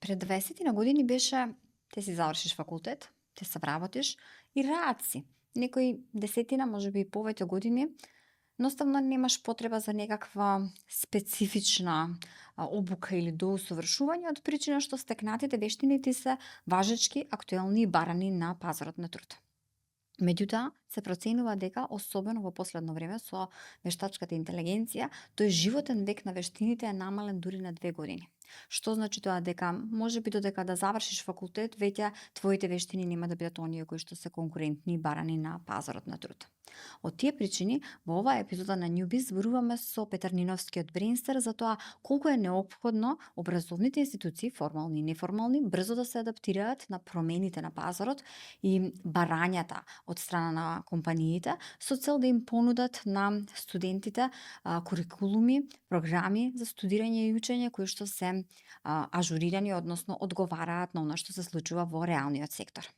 Пред 20 на години беше те си завршиш факултет, те се вработиш и раат си. Некои десетина, можеби и повеќе години, едноставно немаш потреба за некаква специфична обука или доусовршување од причина што стекнатите вештини ти се важечки, актуелни и барани на пазарот на труд. Меѓутоа, се проценува дека, особено во последно време со вештачката интелигенција, тој животен век на вештините е намален дури на 2 години. Што значи тоа? Дека можеби додека да завршиш факултет, веќе твоите вештини нема да бидат оние кои што се конкурентни и барани на пазарот на труд. Од тие причини, во оваа епизода на Newbiz зборуваме со Петар Ниновски од Brainster за тоа колку е неопходно образовните институции, формални и неформални, брзо да се адаптираат на промените на пазарот и барањата од страна на компаниите со цел да им понудат на студентите курикулуми, програми за студирање и учење кои што се ажурирани, односно одговараат на она што се случува во реалниот сектор.